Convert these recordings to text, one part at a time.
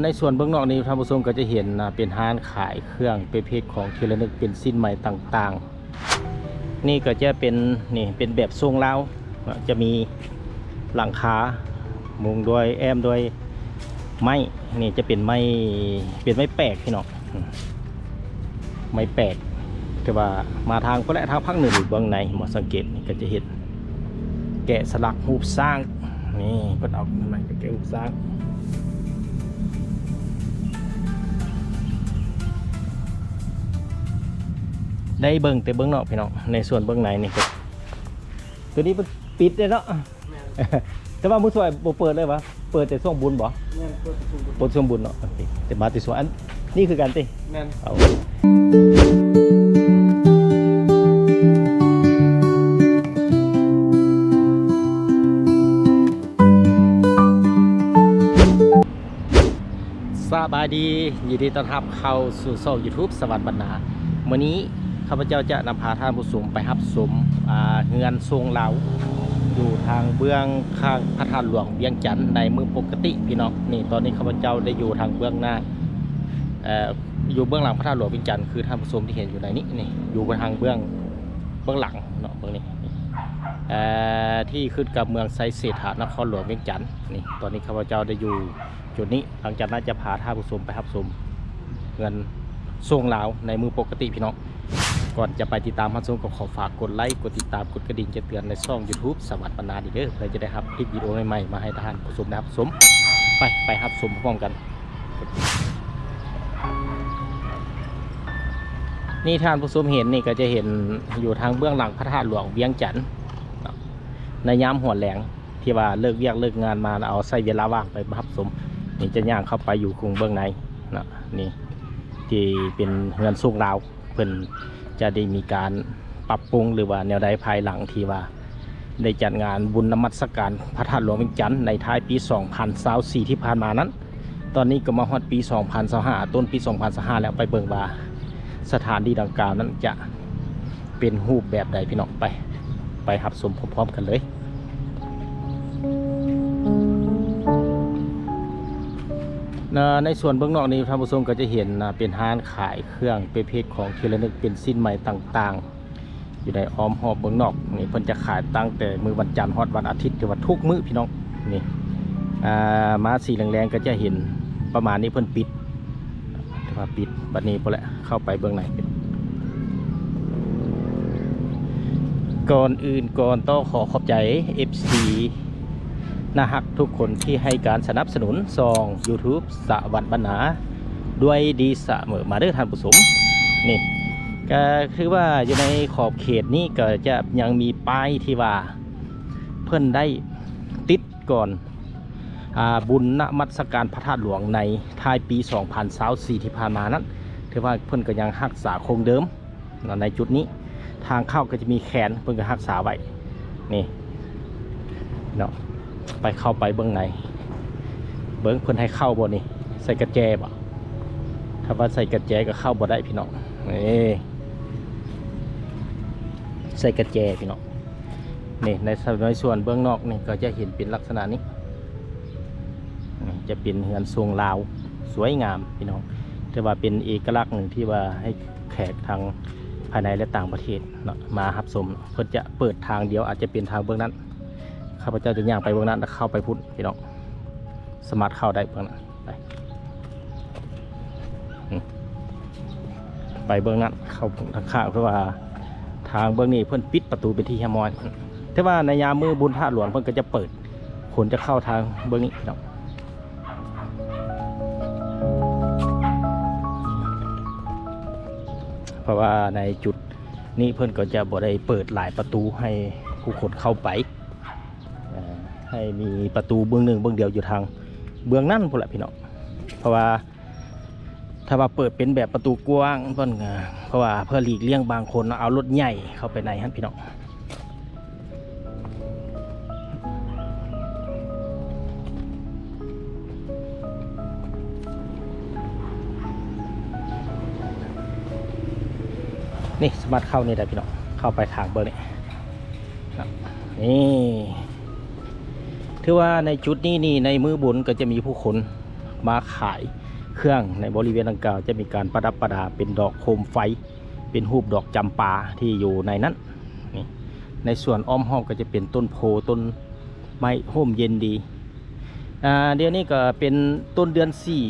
ໃນສ່ວນເບື້ອງນອກນີ້ ທ່ານຜູ້ຊົມກໍຈະເຫັນ ອ່າ ເປັນຮ້ານຂາຍເຄື່ອງປະເພດຂອງທີ່ລະນຶກ ເປັນຊິ້ນໄມ້ຕ່າງໆ. ນີ້ກໍຈະເປັນ ນີ້ເປັນແບບຊົງລາວເນາະ, ຈະມີຫຼັງຄາມຸງດ້ວຍ ແອ້ມດ້ວຍໄມ້. ນີ້ຈະເປັນໄມ້ ເປັນໄມ້ແປກພີ່ນ້ອງ ໄມ້ແປກ ແຕ່ວ່າມາທາງພຸ້ນແຫຼະ ທາງພາກເໜືອຢູ່ເບື້ອງໃນ ບໍ່ສັງເກດນີ້ກໍຈະເຫັນ ແກະສະຫຼັກຮູບຊ້າງ. ນີ້ເພິ່ນເອົາຂຶ້ນມາແກະຮູບຊ້າງ. ໄດ້ເບິ່ງແຕ່ເບື້ອງນອກພີ່ນ້ອງ, ໃນສ່ວນເບື້ອງໃນນີ້ກໍ ໂຕນີ້ເພິ່ນປິດເດ້ເນາະ. ແມ່ນ ແຕ່ວ່າມື້ສວຍບໍ່ເປີດເລີຍຫວາ? ເປີດແຕ່ຊ່ວງບຸນບໍ່? ແມ່ນ ເປີດແຕ່ຊ່ວງບຸນ ເປີດຊ່ວງບຸນເນາະ. ໂອເຄ ແຕ່ມາແຕ່ຊ່ວງ ອັນນີ້ຄືກັນຕິ? ແມ່ນ ເອົາ ສະບາຍດີ ຍິນດີຕ້ອນຮັບເຂົ້າສູ່ຊ່ອງ YouTube ສະຫວັດບັນນາ. ມື້ນີ້ຂ້າພະເຈົ້າຈະນຳພາທ່ານຜູ້ຊົມໄປຮັບຊົມ ອ່າ ເຮືອນຊົງລາວ ຢູ່ທາງເບື້ອງຂ້າງພະທາດຫຼວງວຽງຈັນໃນມື້ປົກກະຕິພີ່ນ້ອງ. ນີ້ ຕອນນີ້ຂ້າພະເຈົ້າໄດ້ຢູ່ທາງເບື້ອງໜ້າ ເອີ ຢູ່ເບື້ອງຫຼັງພະທາດຫຼວງວຽງຈັນ ຄືທ່ານຜູ້ຊົມທີ່ເຫັນຢູ່ໃນນີ້ ນີ້ ຢູ່ທາງເບື້ອງ ເບື້ອງຫຼັງເນາະ ເບື້ອງນີ້ ເອີ ທີ່ຂຶ້ນກັບເມືອງໄຊເສດຖາ ນະຄອນຫຼວງວຽງຈັນ. ນີ້ ຕອນນີ້ຂ້າພະເຈົ້າໄດ້ຢູ່ຈຸດນີ້ ຫຼັງຈາກນັ້ນຈະພາທ່ານຜູ້ຊົມໄປຮັບຊົມເຮືອນຊົງລາວໃນມື້ປົກກະຕິພີ່ນ້ອງ. ກ່ອນຈະໄປຕິດຕາມຮັບຊົມ ກໍຂໍຝາກກົດໄລ ກົດຕິດຕາມ ກົດກະດິ່ງແຈ້ງເຕືອນໃນຊ່ອງ YouTube ສະຫວັດບັນນານີ້ເດີ ເພື່ອຈະໄດ້ຮັບຄລິບວິດີໂອໃໝ່ໆ ມາໃຫ້ທ່ານຜູ້ຊົມໄດ້ຮັບຊົມ. ໄປ ໄປຮັບຊົມພ້ອມໆກັນ. ນີ້ທ່ານຜູ້ຊົມເຫັນນີ້ ກໍຈະເຫັນຢູ່ທາງເບື້ອງຫຼັງພະທາດຫຼວງວຽງຈັນເນາະ ໃນຍາມຫົວແລງ ທີ່ວ່າເລີກວຽກເລີກງານມາ ແລ້ວເອົາໃຊ້ເວລາວ່າງໄປຮັບຊົມ. ນີ້ຈະຍ່າງເຂົ້າໄປຢູ່ເບື້ອງໃນເນາະ ນີ້ທີ່ເປັນເຮືອນຊົງລາວ ເພິ່ນຈະໄດ້ມີການປັບປຸງ ຫຼືວ່າແນວໃດ ພາຍຫຼັງທີ່ວ່າໄດ້ຈັດງານບຸນນະມັດສະການພະທາດຫຼວງວຽງຈັນໃນທ້າຍປີສອງພັນຊາວສີ່ທີ່ຜ່ານມານັ້ນ. ຕອນນີ້ກໍມາຮອດປີສອງພັນຊາວຫ້າ ຕົ້ນປີສອງພັນຊາວຫ້າແລ້ວ ໄປເບິ່ງວ່າສະຖານທີ່ດັ່ງກ່າວນັ້ນຈະ ເປັນຮູບແບບໃດພີ່ນ້ອງ. ໄປ ໄປຮັບຊົມພ້ອມໆກັນເລີຍ. ໃນສ່ວນເບື້ອງນອກນີ້ ທ່ານຜູ້ຊົມກໍຈະເຫັນ ອ່າ ເປັນຮ້ານຂາຍເຄື່ອງປະເພດຂອງທີ່ລະນຶກ ເປັນຊິ້ນໄມ້ຕ່າງໆ ຢູ່ໃນອ້ອມຮອບເບື້ອງນອກນີ້. ເພິ່ນຈະຂາຍຕັ້ງແຕ່ມື້ວັນຈັນຮອດວັນອາທິດ ຖືວ່າທຸກມື້ພີ່ນ້ອງ. ນີ້ ອ່າ ມາສີ່ແລງໆ ກໍຈະເຫັນປະມານນີ້ ເພິ່ນປິດ ຖືວ່າປິດ. ບັດນີ້ພຸ້ນແຫຼະ ເຂົ້າໄປເບື້ອງໃນ. ກ່ອນອື່ນກ່ອນຕ້ອງຂໍຂອບໃຈ ເອັຟຊີ ໜ້າຮັກທຸກຄົນທີ່ໃຫ້ການສະໜັບສະໜູນຊ່ອງ YouTube ສະຫວັດບັນນາດ້ວຍດີສະເໝີມາເດີທ່ານຜູ້ຊົມ. ນີ້ ກໍຄືວ່າຢູ່ໃນຂອບເຂດນີ້ ກໍຈະຍັງມີປ້າຍທີ່ວ່າເພິ່ນໄດ້ຕິດ ກ່ອນ ອ່າ ບຸນນະມັດສະການພະທາດຫຼວງໃນທ້າຍປີສອງພັນຊາວສີ່ທີ່ຜ່ານມານັ້ນ ຖືວ່າເພິ່ນກໍຍັງຮັກສາຄົງເດີມເນາະ. ໃນຈຸດນີ້ທາງເຂົ້າກໍຈະມີແຄນ ເພິ່ນກໍຮັກສາໄວ້ ນີ້ເນາະ. ໄປ ເຂົ້າໄປເບື້ອງໃນ ເບິ່ງເພິ່ນໃຫ້ເຂົ້າບໍ່ນີ້ ໃສ່ກະແຈບໍ່? ຖ້າວ່າໃສ່ກະແຈກໍເຂົ້າບໍ່ໄດ້ພີ່ນ້ອງ. ນີ້ ໃສ່ກະແຈພີ່ນ້ອງ. ນີ້ ໃນ ໃນສ່ວນເບື້ອງນອກນີ້ກໍຈະເຫັນເປັນລັກສະນະນີ້ ນີ້ຈະເປັນເຮືອນຊົງລາວ ສວຍງາມພີ່ນ້ອງ. ຖືວ່າເປັນເອກະລັກໜຶ່ງທີ່ວ່າໃຫ້ແຂກທາງພາຍໃນ ແລະ ຕ່າງປະເທດເນາະ ມາຮັບຊົມ. ເພິ່ນຈະເປີດທາງດຽວ ອາດຈະເປັນທາງເບື້ອງນັ້ນ. ຂ້າພະເຈົ້າຈະຍ່າງໄປເບື້ອງນັ້ນ ແລ້ວເຂົ້າໄປພຸ້ນພີ່ນ້ອງ. ສາມາດເຂົ້າໄດ້ເບື້ອງນັ້ນ. ໄປ ອືມ ໄປເບື້ອງນັ້ນ ເຂົ້າທາງຂ້າງ ເພາະວ່າທາງເບື້ອງນີ້ເພິ່ນປິດປະຕູເປັນທີ່ຮຽບຮ້ອຍ. ແຕ່ວ່າໃນຍາມມື້ບຸນທາດຫຼວງ ເພິ່ນກໍຈະເປີດ ຄົນຈະເຂົ້າທາງເບື້ອງນີ້ເນາະ. ເພາະວ່າໃນຈຸດນີ້ເພິ່ນກໍຈະບໍ່ໄດ້ເປີດຫຼາຍປະຕູໃຫ້ຜູ້ຄົນເຂົ້າໄປ. ເອີ ໃຫ້ມີປະຕູເບື້ອງໜຶ່ງເບື້ອງດຽວຢູ່ທາງເບື້ອງນັ້ນພຸ້ນລະພີ່ນ້ອງ. ເພາະວ່າຖ້າວ່າເປີດເປັນແບບປະຕູກວ້າງເພິ່ນ ເພາະວ່າເພື່ອຫຼີກລ່ຽງບາງຄົນເນາະ ເອົາລົດໃຫຍ່ເຂົ້າໄປໃນຫັ້ນພີ່ນ້ອງ. ນີ້ ສາມາດເຂົ້ານີ້ໄດ້ພີ່ນ້ອງ ເຂົ້າໄປທາງເບິ່ງນີ້. ນີ້ ຖືວ່າໃນຈຸດນີ້ນີ້ ໃນມື້ບຸນກໍຈະມີຜູ້ຄົນ ມາຂາຍເຄື່ອງໃນບໍລິເວນດັ່ງກ່າວ ຈະມີການປະດັບປະດາເປັນດອກໂຄມໄຟ ເປັນຮູບດອກຈຳປາທີ່ຢູ່ໃນນັ້ນ. ນີ້ ໃນສວນອ້ອມຮອບກໍຈະເປັນຕົ້ນໂພຕົ້ນໄມ້ ຮົ່ມເຢັນດີ. ອ່າ ດຽວນີ້ກໍເປັນຕົ້ນເດືອນສີ່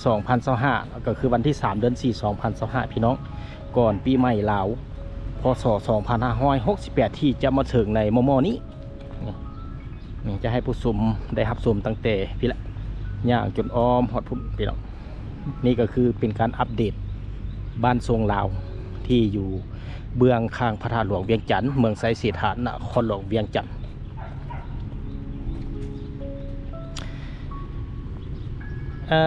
ສອງພັນຊາວຫ້າ ກໍຄືວັນທີສາມ ເດືອນສີ່ ສອງພັນຊາວຫ້າ ພີ່ນ້ອງ, ກ່ອນປີໃໝ່ລາວ ພ.ສ. ສອງພັນຫ້າຮ້ອຍຫົກສິບແປດ ທີ່ຈະມາເຖິງໃນມໍ່ໆນີ້. ນີ້ ນີ້ຈະໃຫ້ຜູ້ຊົມໄດ້ຮັບຊົມຕັ້ງແຕ່ພີ້ແຫຼະ ຍ່າງຈົນອ້ອມຮອດພຸ້ນ ພີ່ນ້ອງ. ນີ້ກໍຄືເປັນການອັບເດດບ້ານຊົງລາວ ທີ່ຢູ່ເບື້ອງຂ້າງພະທາດຫຼວງວຽງຈັນ ເມືອງໄຊເສດຖາ ນະຄອນຫຼວງວຽງຈັນ. ເອີ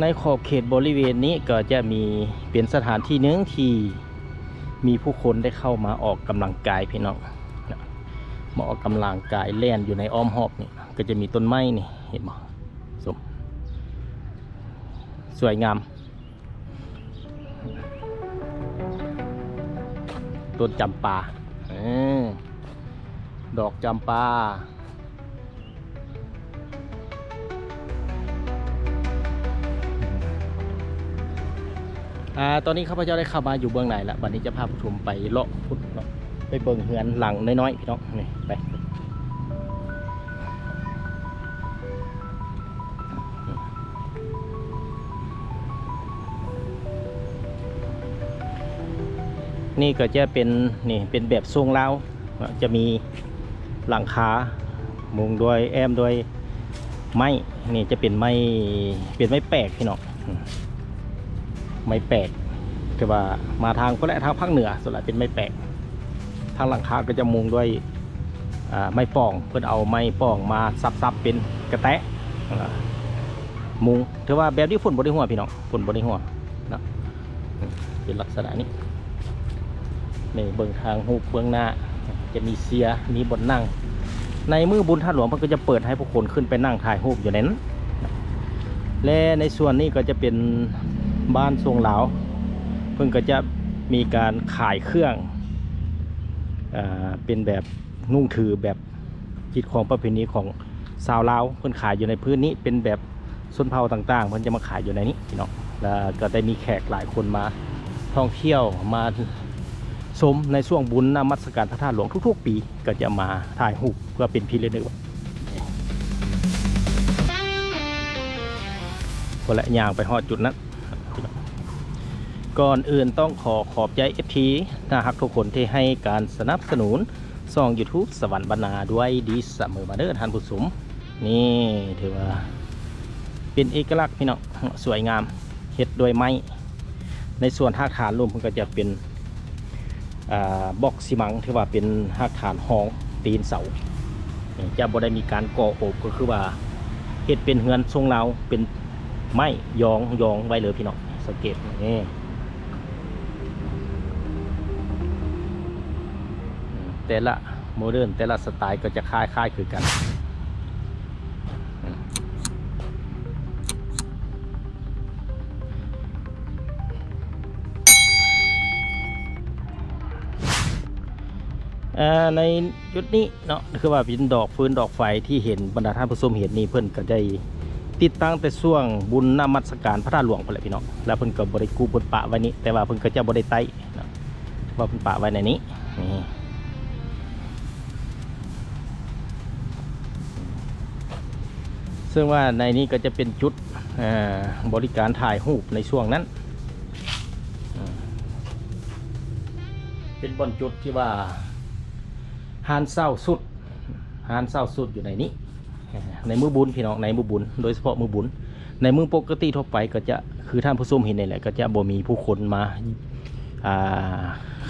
ໃນຂອບເຂດບໍລິເວນນີ້ກໍຈະມີເປັນສະຖານທີ່ໜຶ່ງທີ່ມີຜູ້ຄົນໄດ້ເຂົ້າມາອອກກຳລັງກາຍ ພີ່ນ້ອງ, ມາອອກກຳລັງກາຍ ແລ່ນຢູ່ໃນອ້ອມຮອບນີ້ ກໍຈະມີຕົ້ນໄມ້ນີ້ ເຫັນບໍ່? ຊົມ ສວຍງາມ. ຕົ້ນຈຳປາ ເອີ ດອກຈຳປາ. ອ່າ ຕອນນີ້ຂ້າພະເຈົ້າໄດ້ເຂົ້າມາຢູ່ເບື້ອງໃນລະ, ບັດນີ້ຈະພາຜູ້ຊົມໄປເລາະພຸ້ນເນາະ, ໄປເບິ່ງເຮືອນຫຼັງນ້ອຍໆ ພີ່ນ້ອງ. ນີ້ ໄປ. ນີ້ກໍຈະເປັນ ນີ້ເປັນແບບຊົງລາວເນາະ, ຈະມີຫຼັງຄາມຸງດ້ວຍ ແອ້ມດ້ວຍໄມ້. ນີ້ຈະເປັນໄມ້ ເປັນໄມ້ແປກ ພີ່ນ້ອງ, ໄມ້ແປກ ແຕ່ວ່າມາທາງພຸ້ນແຫຼະ ທາງພາກເໜືອ ສ່ວນຫຼາຍເປັນໄມ້ແປກ. ທາງຫຼັງຄາກໍຈະມຸງດ້ວຍ ອ່າ ໄມ້ປ່ອງ, ເພິ່ນເອົາໄມ້ປ່ອງມາສັບໆເປັນກະແຕະ ອ່າ ມຸງ. ຖືວ່າແບບນີ້ຝົນບໍ່ໄດ້ຫົວ ພີ່ນ້ອງ, ຝົນບໍ່ໄດ້ຫົວເນາະ, ເປັນລັກສະນະນີ້. ນີ້ເບິ່ງທາງຮູບເບື້ອງໜ້າ ຈະມີເຊຍ ມີບ່ອນນັ່ງ. ໃນມື້ບຸນທາດຫຼວງ ເພິ່ນກໍຈະເປີດໃຫ້ຜູ້ຄົນຂຶ້ນໄປນັ່ງຖ່າຍຮູບຢູ່ໃນນັ້ນ. ແລະ ໃນສ່ວນນີ້ກໍຈະເປັນບ້ານຊົງລາວ, ເພິ່ນກໍຈະມີການຂາຍເຄື່ອງ ເປັນແບບນຸ່ງຖືແບບຮີດຄອງປະເພນີຂອງຊາວລາວ, ເພິ່ນຂາຍຢູ່ໃນພື້ນນີ້ເປັນແບບຊົນເຜົ່າຕ່າງໆ ເພິ່ນຈະມາຂາຍຢູ່ໃນນີ້ເນາະ. ແລ້ວກໍໄດ້ມີແຂກຫຼາຍຄົນມາທ່ອງທ່ຽວ ມາຊົມໃນຊ່ວງບຸນນະມັດສະການພະທາດຫຼວງທຸກໆປີ ກໍຈະມາຖ່າຍຮູບເພື່ອເປັນທີ່ລະນຶກ. ພຸ້ນແຫຼະ ຍ່າງໄປຮອດຈຸດນັ້ນ. ກ່ອນອື່ນຕ້ອງຂໍຂອບໃຈເອັຟຊີໜ້າຮັກທຸກຄົນທີ່ໃຫ້ການສະໜັບສະໜູນຊ່ອງຢູທູບສະຫວັນບັນນາດ້ວຍດີສະເໝີມາເດີທ່ານຜູ້ຊົມ. ນີ້ຖືວ່າເປັນເອກະລັກ ພີ່ນ້ອງ, ສວຍງາມ ເຮັດດ້ວຍໄມ້. ໃນສ່ວນຮາກຖານລຸ່ມເພິ່ນກໍຈະເປັນ ອ່າ ບລັອກຊີມັງ ຖືວ່າເປັນຮາກຖານຮອງຕີນເສົາ, ຈະບໍ່ໄດ້ມີການກໍ່ໂອບ, ກໍຄືວ່າເຮັດເປັນເຮືອນຊົງລາວ ເປັນໄມ້ຢອງ ຢອງໄວ້ເລີຍ ພີ່ນ້ອງ. ສັງເກດນີ້ ແຕ່ລະໂມເດີນ ແຕ່ລະສະໄຕລ໌ກໍຈະຄ້າຍໆຄືກັນ. ເອີ ໃນຈຸດນີ້ເນາະ ຄືວ່າເປັນດອກຟືນດອກໄຟທີ່ເຫັນ ບັນດາທ່ານຜູ້ຊົມເຫັນນີ້ ເພິ່ນກໍໄດ້ຕິດຕັ້ງແຕ່ຊ່ວງບຸນນະມັດສະການພະທາດຫຼວງພຸ້ນແຫຼະ ພີ່ນ້ອງ, ແລ້ວເພິ່ນກໍບໍ່ໄດ້ກູ້ເພິ່ນປະໄວ້ນີ້, ແຕ່ວ່າເພິ່ນກໍຈະບໍ່ໄດ້ໄຕ້ເນາະ ວ່າເພິ່ນປະໄວ້ໃນນີ້. ນີ້ ເຊິ່ງວ່າໃນນີ້ກໍຈະເປັນຈຸດ ເອີ ບໍລິການຖ່າຍຮູບໃນຊ່ວງນັ້ນ, ເປັນບ່ອນຈຸດທີ່ວ່າຮ້ານເຊົ່າຊຸດ ຮ້ານເຊົ່າຊຸດຢູ່ໃນນີ້. ໃນມື້ບຸນ ພີ່ນ້ອງ, ໃນມື້ບຸນ ໂດຍສະເພາະມື້ບຸນ. ໃນມື້ປົກກະຕິທົ່ວໄປກໍຈະ ຄືທ່ານຜູ້ຊົມເຫັນນີ້ແຫຼະ ກໍຈະບໍ່ມີຜູ້ຄົນມາ ອ່າ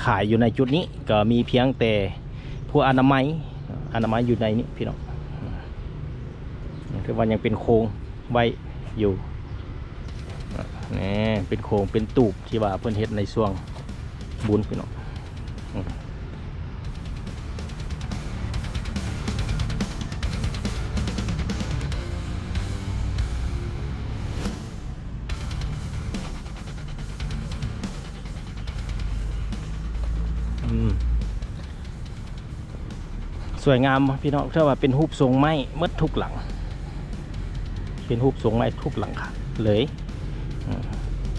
ຂາຍຢູ່ໃນຈຸດນີ້, ກໍມີພຽງແຕ່ພວກອະນາໄມ ອະນາໄມຢູ່ໃນນີ້ ພີ່ນ້ອງ. ຖືວ່າຍັງເປັນໂຄງໄວ້ຢູ່ ນີ້ເປັນໂຄງເປັນຕູບທີ່ວ່າເພິ່ນເຮັດໃນຊ່ວງບຸນ ພີ່ນ້ອງ. ອືມ ສວຍງາມ ພີ່ນ້ອງ, ຖືວ່າເປັນຮູບຊົງໄມ້ໝົດທຸກຫຼັງ. ເປັນຮູບຊົງໄມ້ທຸກຫຼັງຄາເລີຍ. ອືມ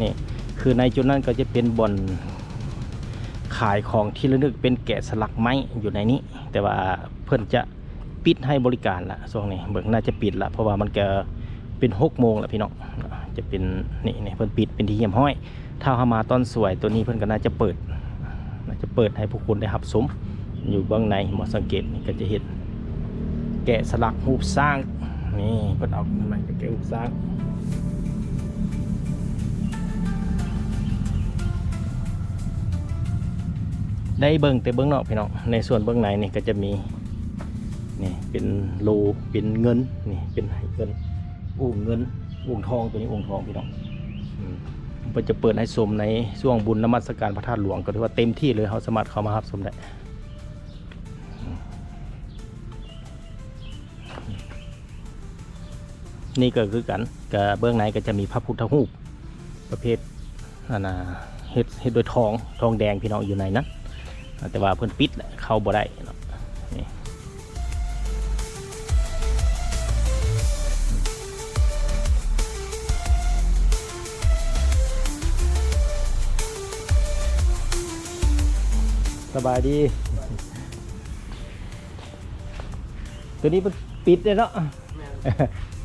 ນີ້ຄືໃນຈຸດນັ້ນກໍຈະເປັນບ່ອນຂາຍຂອງທີ່ລະນຶກ ເປັນແກະສະຫຼັກໄມ້ຢູ່ໃນນີ້ ແຕ່ວ່າເພິ່ນຈະປິດໃຫ້ບໍລິການລະຊ່ວງນີ້. ເບິ່ງໜ້າຈະປິດລະ ເພາະວ່າມັນກໍເປັນຫົກໂມງລະພີ່ນ້ອງ. ຈະເປັນ ນີ້ ນີ້ເພິ່ນປິດເປັນທີ່ຮຽບຮ້ອຍ. ຖ້າເຮົາມາຕອນສວຍໂຕນີ້ ເພິ່ນກໍໜ້າຈະເປີດ ໜ້າຈະເປີດໃຫ້ຜູ້ຄົນໄດ້ຮັບຊົມ. ຢູ່ເບື້ອງໃນ ໝໍສັງເກດນີ້ກໍຈະເຫັນແກະສະຫຼັກຮູບຊ້າງ. ນີ້ເພິ່ນເອົາຂຶ້ນມາ ແກະຮູບຊ້າງ ໄດ້ເບິ່ງແຕ່ເບື້ອງນອກພີ່ນ້ອງ. ໃນສ່ວນເບື້ອງໃນນີ້ກໍຈະມີ ນີ້ເປັນໂລ ເປັນເງິນ ນີ້ເປັນໄຫເງິນ ໂອ່ງເງິນ ໂອ່ງທອງ ໂຕນີ້ໂອ່ງທອງພີ່ນ້ອງ. ອືມ ເພິ່ນຈະເປີດໃຫ້ຊົມໃນຊ່ວງບຸນນະມັດສະການພະທາດຫຼວງ ກໍຖືວ່າເຕັມທີ່ເລີຍ ເຮົາສາມາດເຂົ້າມາຮັບຊົມໄດ້. ນີ້ກໍຄືກັນ ກະເບື້ອງໃນກໍຈະມີພະພຸດທະຮູບປະເພດ ອັນນ່າ ເຮັດ ເຮັດດ້ວຍທອງ ທອງແດງພີ່ນ້ອງ ຢູ່ໃນນັ້ນ ແຕ່ວ່າເພິ່ນປິດແຫຼະ ເຂົ້າບໍ່ໄດ້ເນາະ. ນີ້ ສະບາຍດີ. ໂຕນີ້ເພິ່ນປິດເດ້ເນາະ. ແມ່ນ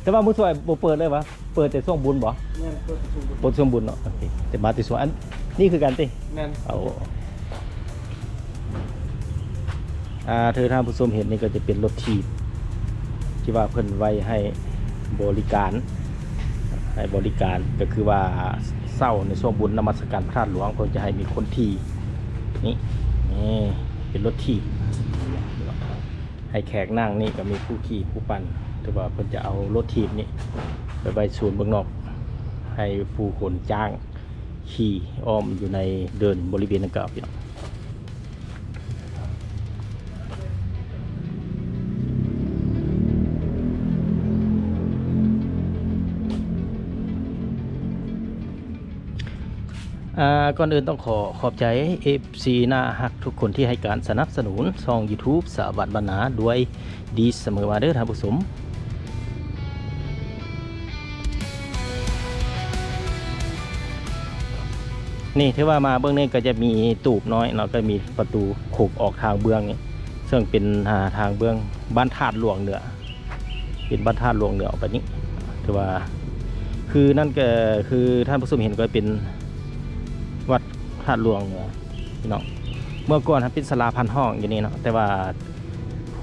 ແຕ່ວ່າມື້ສວຍບໍ່ເປີດເລີຍຫວາ? ເປີດແຕ່ຊ່ວງບຸນບໍ່? ແມ່ນ ເປີດແຕ່ຊ່ວງບຸນ ເປີດຊ່ວງບຸນເນາະ. ໂອເຄ ແຕ່ມາແຕ່ຊ່ວງ ອັນນີ້ຄືກັນຕິ? ແມ່ນ ໂອ້ ອ່າ ທີ່ທ່ານຜູ້ຊົມເຫັນນີ້ກໍຈະເປັນລົດຖີບ ທີ່ວ່າເພິ່ນໄວ້ໃຫ້ບໍລິການ ໃຫ້ບໍລິການ ກໍຄືວ່າເຊົ້າໃນຊ່ວງບຸນນະມັດສະການພະທາດຫຼວງ ເພິ່ນຈະໃຫ້ມີຄົນຂີ່ ນີ້ ນີ້ເປັນລົດຖີບ ໃຫ້ແຂກນັ່ງ. ນີ້ກໍມີຜູ້ຂີ່ຜູ້ປັ່ນ ຖືວ່າເພິ່ນຈະເອົາລົດຖີບນີ້ໄປໄວ້ໂຊນເບື້ອງນອກ ໃຫ້ຜູ້ຄົນຈ້າງຂີ່ອ້ອມຢູ່ໃນເດີ່ນບໍລິເວນດັ່ງກ່າວພີ່ນ້ອງ. ອ່າ ກ່ອນອື່ນຕ້ອງຂໍຂອບໃຈເອັຟຊີໜ້າຮັກທຸກຄົນທີ່ໃຫ້ການສະໜັບສະໜູນຊ່ອງຢູທູບສະຫວັນບັນນາດ້ວຍດີສະເໝີມາເດີທ່ານຜູ້ຊົມ. ນີ້ຖືວ່າມາເບື້ອງນີ້ກໍຈະມີຕູບນ້ອຍເນາະ ກໍມີປະຕູໂຂງອອກທາງເບື້ອງນີ້ ເຊິ່ງເປັນ ອ່າ ທາງເບື້ອງບ້ານທາດຫຼວງເໜືອ. ເປັນບ້ານທາດຫຼວງເໜືອອອກໄປນີ້ ຖືວ່າ ຄືນັ້ນກໍຄືທ່ານຜູ້ຊົມເຫັນກໍເປັນວັດທາດຫຼວງເໜືອພີ່ນ້ອງ. ເມື່ອກ່ອນຫັ້ນເປັນສາລາພັນຫ້ອງຢູ່ນີ້ເນາະ ແຕ່ວ່າ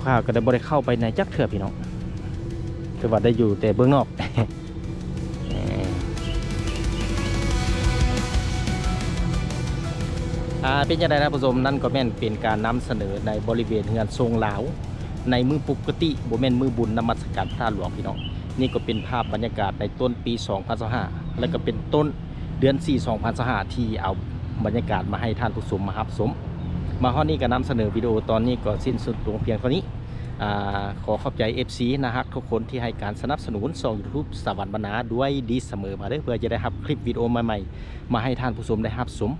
ຂ້າກໍໄດ້ ບໍ່ໄດ້ເຂົ້າໄປໃນຈັກເທື່ອພີ່ນ້ອງ ຖືວ່າໄດ້ຢູ່ແຕ່ເບື້ອງນອກ. ອ່າ ເປັນຈັ່ງໃດທ່ານຜູ້ຊົມ? ນັ້ນກໍແມ່ນເປັນການນຳສະເໜີໃນບໍລິເວນເຮືອນຊົງລາວ ໃນມື້ປົກກະຕິ ບໍ່ແມ່ນມື້ບຸນນະມັດສະການພະທາດຫຼວງພີ່ນ້ອງ. ນີ້ກໍເປັນພາບບັນຍາກາດໃນຕົ້ນປີສອງພັນຊາວຫ້າ ແລະ ກໍເປັນຕົ້ນເດືອນສີ່ ສອງພັນຊາວຫ້າ ທີ່ເອົາບັນຍາກາດມາໃຫ້ທ່ານຜູ້ຊົມມາຮັບຊົມ. ມາຮອດນີ້ກໍນຳສະເໜີວິດີໂອຕອນນີ້ກໍສິ້ນສຸດລົງພຽງເທົ່ານີ້. ອ່າ ຂໍຂອບໃຈເອັຟຊີໜ້າຮັກທຸກຄົນທີ່ໃຫ້ການສະໜັບສະໜູນຊ່ອງຢູທູບສະຫວັນບັນນາດ້ວຍດີສະເໝີມາເດີ ເພື່ອຈະໄດ້ຮັບຄລິບວິດີໂອໃໝ່ໆ ມາໃຫ້ທ່ານຜູ້ຊົມໄດ້ຮັບຊົມ.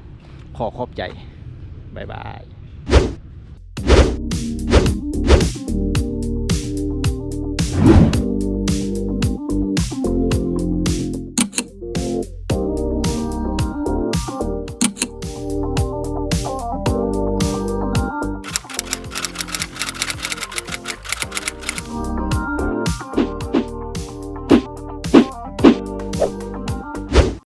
ຂໍຂອບໃຈ. ບາຍບາຍ.